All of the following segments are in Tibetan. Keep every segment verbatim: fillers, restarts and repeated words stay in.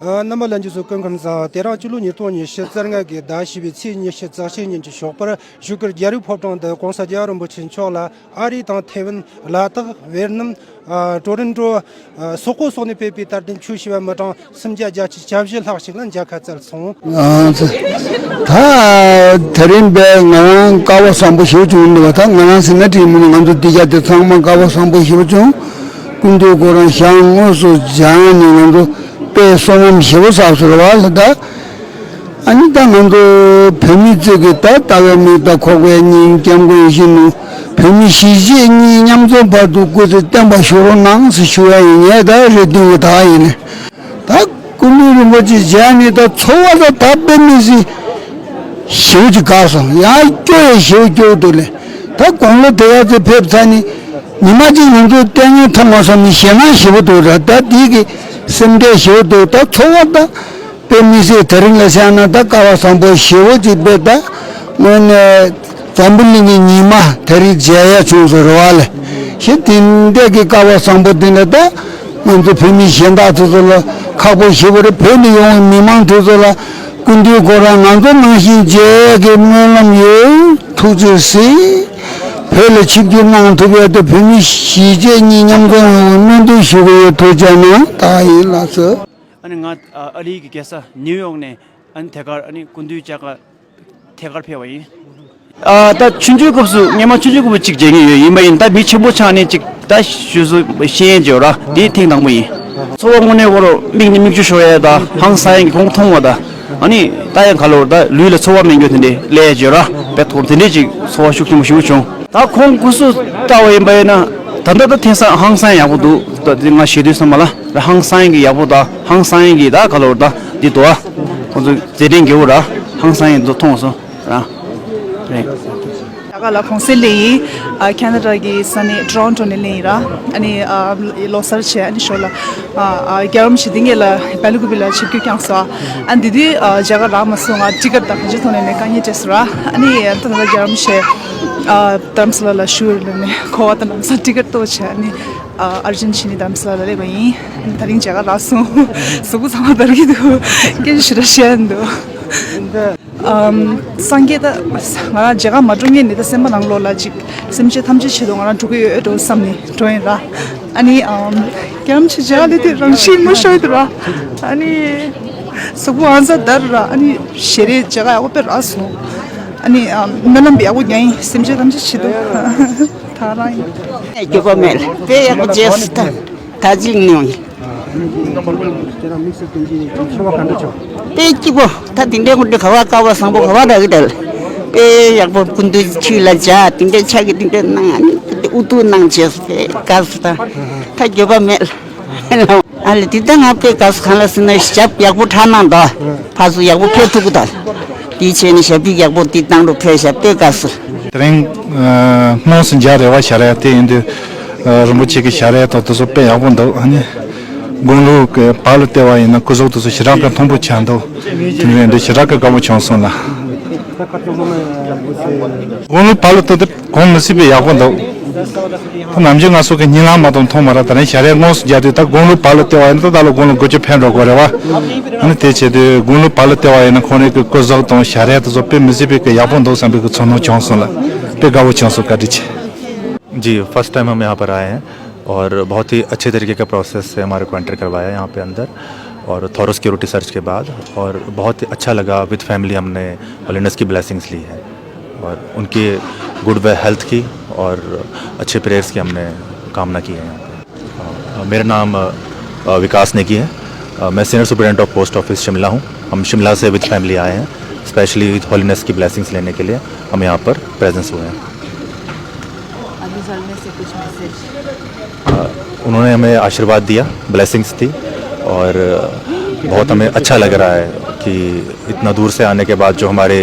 ཨ། རྣམ་པ་ལྷན་རྒྱས་ཚོ་སྐུ་ཁམས་བཟང་། དེ་རིང་སྤྱི་ལོ་ཉིས་སྟོང་ཉི་ཤུ་རྩ་ལྔ་གི་ཟླ་བཞི་པའི་ཚེས་ཉི་ཤུ་རྩ་བཞི་ཉིན་གྱི་ཞོགས་པར་བཞུགས་སྒར་རྒྱལ་བའི་ཕོ་བྲང་དུ་༸གོང་ས་རྒྱལ་བ་རིན་པོ་ཆེ་མཆོག་ལ་ཨ་རི་དང་ཐེ་ཝན། ལ་དྭགས། ཝེར་ནམ། ཨ། ཊོ་རོན་ཊོ། ཨ། སོག་པོ་སོགས་ནས་ཕེབས་པའི་དད་ལྡན་ཆོས་ཞུ་བ་མི་གྲངས་སུམ་བརྒྱ་བརྒྱད་ཅུ་གྱ་བཞི་ལྷག་ཞིག་ལ་མཇལ་ཁ་བསྩལ་སོང་། ཨ། ད་དེ་རིང་པས་ང་རང་སྐལ་བ་བཟང་པོ་ཞེ་པོ་བྱུང་འདུག་བ། ད་ང་རང་ཟེར་ན་འགྲིག་མི་འདུག་ང་ཚོ་འདི་རྒྱ་དེ་ཚང་མ་སྐལ་བ་བཟང་པོ་ཞེ་པོ་བྱུང་། སྐུ་མདུན་ཁོ་རང་ཞལ་དངོས་སུ་མཇལ་ནས་ང་ཚོ་དཔེ་བསོད་ནམས་ཞེ་པོ་བསགས་སོང་བ་ལ། ད་ཨ་ནི་ད་ང་ཚོ་བོད་མི་ཚོས་ཀྱི་ད་ལྟ་བའི་མིག་དང་ཁོག་པའི་སྙིང་སྐྱབས་མགོན་ཡིད་བཞིན་ནོར་བུ། བོད་མི་གཞིས་བྱེས་གཉིས་མཉམ་འཛོམས་བར་དུ་སྐུ་ཚེ་བརྟན་པར་བཞུགས་རོགས་གནང་ཟེར་ཞུ་བ་ཡིན། ངས་ད་རེ་འདུན་གྱི་ད་ཡིན་ནས། ད་སྐུ་མདུན་རིན་པོ་ཆེ་མཇལ་ནས་ད་ཚོར་བ་ད་ད་དཔེ་མི་སྲིད་ཞེ་པོ་ཅིག་དགའ་སོང་། ཡང་སྐྱོ་ཡང་ཞེ་པོ་སྐྱོ་འདུག་ལེ། ད་དགུང་ལོ་དེ་ག་ཚོད་ཕེབས་ཚར་ནས་ཉི་མ་གཅིག་ང་ཚོ་ལྟས་ངན་མཐོང་མ་སོང་ནས་ཞེད་སྣང་ཞེ་པོ་འདུག་ར། ད་འདི་གི་སེམས་ཁྲལ་ཞེ་པོ་འདུག་ད་ཚོར་བ་ད་དཔེ་མི་སྲིད། དེ་རིང་ལ་བཤད་ན་ད་སྐལ་བ་བཟང་པོ་ཞེ་པོ་ཅིག་དཔེ་ད་དངོས་གནས་འཛམ་བུ་གླིང་གི་ཉི་མ་དེ་རིང་མཇལ་ཡ་བྱུང་སོང་རེད་བ་ལེ། ཞེ་དེ་འདྲ་གི་སྐལ་བ་བཟང་པོ་དེ་ལ་ད་ང་ཚོ་བོད་མི་གཞན་དག་དེ་ཚོ་ལ་ཁག་པོ་ཞེ་པོ་རེད། བོད་ནས་ཡོང་བའི་མི་མང་དེ་ཚོ་ལ་སྐུ་མདུན་ཁོ་རང་ང་ཚོ་ནང་བཞིན་མཇལ་ཡ་གི་སྨོན་ལམ་ཡོད། ཐུགས་རྗེ་གཟིགས། བོད་ལ་ཆིབས་བསྒྱུར་གནང་ཐུབ་ཡ་དེ་བོད་མི་གཞིས་བྱེས་གཉིས་མཉམ་འཛོམས་ཡོང་བའི་སྨོན་འདུན་ཞུ་གི་ཡོད། ཐུགས་རྗེ་གནང་། ད་ཡིན་ལགས་སོ། ཨ་ནི་ང་ཨ་ཨ་ལི་གི་རྒྱལ་ས་ནིའུ་ཡོག་ནས་ཨ་ནི་ཐད་ཀར་ཨ་ནི་སྐུ་མདུན་མཇལ་ཁ་ཐད་ཀར་ཕེབས་པ་ཡིན། ཨ་ད་ཆུང་ཆུང་སྐབས་སུ་སྔོན་མ་ཆུང་ཆུང་སྐབས་སུ་གཅིག་མཇལ་མྱོང་ཡོད། ཡིན་པ་ཡིན་ད་མི་ཆེན་པོ་ཆགས་ནས་གཅིག་ད་ཞུ་སུ་ཤེས་ཡོན་བརྗོད་ར་དེ་ཐེངས་དང་པོ་ཡིན། ཚོར་བ་དངོས་གནས་ཁོ་རང་མིག་ནས་མིག་ཆུ་ཤོར་ཡ་ད་ཧང་སང་ཡ་གི་ཁོང་མཐོང་བ་ད་ཨ་ནི་ད་ཡང་ག་ལོར་ད་ལུས་ལ་ཚོར་བ་མེད་རྒྱུ་དེ་འདྲའི་ལས་བརྗོད་ར་དཔེ་ཐོག་དེ་འདྲའི་གཅིག་ཚོར་བ་ཤུགས་ཆེན་པོ་ཞིག་བྱུང་། ད་ཁོང་སྐུ་གཟུགས་ལྟ་བ་ཡིན་པ་ཡིན་ན་ད་ལྟ་ད་དེང་སང་ཧང་སང་ཡག་པོ་འདུག་ད་དེ་ང་ཞེ་དུས་ཙམ་པ་ལ་ཧང་སང་ཡིན་གྱི་ཡག་པོ་དང་ཧང་སང་ཡིན་གྱི་ད་ག་ལོར་ད་འདི་འདུག་ཨ། ཁོང་ཚོ་མཛད་འཕྲིན་རྒྱས་པོ་ར་ཧང་སང་ཡིན་འདུག་མཐོང་སོང་ར། རེད། ད་ག་ལ་གོང་གསལ་གླིང་ཡིན། ཨ་ཁེ་ན་ཌ་གི་ས་གནས་ཊོ་རོན་ཊོ་ནས་གླིང་ཡིན་ར། ཨ་ནི་ཨ་ལོ་གསར་བྱས་ཨ་ནི་ཞོར་ལ་ཨ་ཨ་རྒྱལ་རམ་ཞི་བདེ་ངེས་ལ་བལ་ཀུ་པི་ལ་ཆིབས་བསྒྱུར་བསྐྱངས་སོང་། ཨ་འདི་དུས་ཨ་མཇལ་ཁ་རག་མ་སོང་། ང་ཊི་ཀེ་ཊི་དང་ག་ཅི་ཐོག་ནས་ནས་དཀའ་ངལ་འཕྲད་སོང་ར། ཨ་ནི་ད་ད་རྒྱལ་རམ་ཞེས་ཨ་དྷ་རམ་ས་ལ་ལ་བཞུགས་ཡོད་ལ་ནས་གོ་བ་དང་ལམ་སང་ཊི་ཀེ་ཊི་གཏོང་བྱས་ཨ་ནི། ཨ་ཨར་ཇེན་ཕྱིན་ནས་དྷ་རམ་ས་ལ་ལ་སླེབས་པ་ཡིན། ཨ་ནི་ད་རིང་མཇལ་ཁ་རག་སོང་། གཟུགས་པོ་ཚང་མ་འདར་གྱི་འདུག་སྐད་ཆ་ཞེ་དྲག་བཤད་འདུག་ཨམ། སངས་རྒྱས་ད་ང་རང་མཇལ་ཁ་མ་འགྲོ་སྔོན་ནས་ད་སེམས་པ་ནང་ལོགས་ལ་ཅིག་སེམས་ཅན་ཐམས་ཅད་ཆེད་དུ་ང་རང་འགྲོ་གི་ཡོད་འགྲོ་བསམ་ནས་འགྲོ་ཡིན་ར། ཨ་ནི་ཨམ། རྒྱལ་རམ་ཆེ་མཇལ་ཁ་སླེབས་དུས་རང་ཤི་མོ་ཤོར་འདུག་ར། ཨ་ནི་གཟུགས་པོ་ཨང་ས་འདར་ར། ཨ་ནི་ཞལ་རས་མཇལ་ཁ་ཡག་པོ་དཔེ་རག་སོང་། ཨ་ནི་ཨམ། སྨོན་ལམ་ཡག་པོ་རྒྱག་ཡིན་སེམས་ཅན་ཐམས་ཅད་ཆེད་དུ། ད་རང་ཡིན། འགྱོད་པ་མེད། དཔེ་ཡག་པོ་བྱས་སོང་། ད་ད་ཅིག་ནས་ཡོང་ཡིན། དཔེ་སྐྱིད་པོ། ད་དེ་འདྲའི་ཁོང་ཁྲོ་ག་བ་དཀའ་བ་བཟང་པོ་ག་བ་རག་གི་རེད། དཔེ་ཡག་པོ་སྐུ་མདུན་ཆོས་ལ་མཇལ། དེ་འདྲའི་ཕྱག་གི་དེ་འདྲའི་གནང་། ཨ་ནི་དེ་འདྲའི་ཨུ་ཐུག་གནང་བྱས་སོང་། དཔེ་དགའ་སོང་། ད་ད་འགྱོད་པ་མེད། ཨ་ལེ་དེ་ལྟ་ང་དཔེ་དགའ་སོང་། གང་ལ་ཟེར་ན་ཞབས་ཡག་པོ་ཁྲ་གནང་དང་། ཕར་ཚུར་ཡག་པོ་ཕེབས་ཐུབ་ཀྱི་དང་། དེའི་ཆེད་ནས་ཞབས་པུས་ཡག་པོ་དེ་བཏང་རུ་ཕེབས་ཞབས་དཔེ་དགའ་སོང་། དེ་རིང་ཨ་དངོས་སུ་མཇལ་རེ་བ་བྱ་རེ་དེ་ཡིན་དུས་ཨ་རིན་པོ་ཆེ་གི་ཞལ་རས་དང་དེ་ཚོ་དཔེ་ཡག་པོ་འདུག་ཨ་ནི་དགུང་ལོ་གི་བར་ལ་བལྟས་པ་ཡིན་ན་སྐུ་གཟུགས་དེ་ཚོ་ཞེ་དྲག་གི་མཐོན་པོ་ཆགས་འདུག་དེ་འདྲ་ཡིན་དུས་ཞེ་དྲག་གི་དགའ་པོ་བྱུང་སོང་ལ། དགུང་ལོ་བར་ལ་བལྟས་ཏེ། གོང་མི་སྲིད་པའི་ཡག་པོ་འདུག་ད་ནམ་རྒྱུན་ང་ཚོ་གི་སྙན་ལམ་མ་གཏོགས་མཐོང་མ་རེད། ད་རིང་ཞལ་རས་དངོས་སུ་མཇལ་དུས་ད་དགུང་ལོ་བར་ལ་བལྟས་པ་ཡིན་ན་ད་ད་ལོ་དགུང་ལོ་དགུ་བཅུ་ཕེབས་འགྲོ་དགོས་རེད་བ། ཨ་ནི་དེ་བྱེད་དུས་དགུང་ལོ་བར་ལ་བལྟས་པ་ཡིན་ན་ཁོང་རང་གི་སྐུ་གཟུགས་དང་ཞལ་རས་དེ་ཚོ་དཔེ་མི་སྲིད་པའི་གི་ཡག་པོ་འདུག་བསམ་པའི་གི་ཚོར་སྣང་བྱུང་སོང་ལ། དཔེ་དགའ་བོ་བྱུང་སོང་། བཀའ་དྲིན་ཆེ། जी, first time हम यहाँ पर आए हैं और बहुत ही अच्छे तरीके का प्रोसेस है हमारे को एंटर करवाया यहाँ पे अंदर। और थॉरो सिक्योरिटी सर्च के बाद, और बहुत ही अच्छा लगा। विद फैमिली हमने होलिनेस की ब्लेसिंग्स ली है और उनके गुड वे हेल्थ की और अच्छे प्रेयर्स की हमने कामना की है यहाँ पे। अ, मेरा नाम अ, विकास नेगी है। अ, मैं senior superintendent of post office Shimla हूँ। हम शिमला से विद फैमिली आए हैं, स्पेशली विद होलिनेस की ब्लेसिंग्स लेने के लिए हम यहाँ पर प्रेजेंस हुए हैं। अभी जल्दी से कुछ मैसेज। अ, उन्होंने हमें आशीर्वाद दिया, ब्लेसिंग्स दी और बहुत हमें अच्छा लग रहा है कि इतना दूर से आने के बाद जो हमारे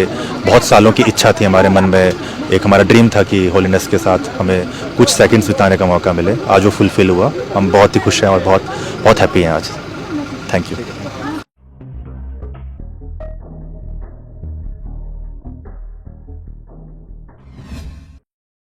बहुत सालों की इच्छा थी, हमारे मन में एक हमारा ड्रीम था कि होलिनेस के साथ हमें कुछ सेकंड्स बिताने का मौका मिले, आज वो फुलफिल हुआ। हम बहुत ही खुश हैं और बहुत, बहुत हैप्पी हैं आज। Thank you.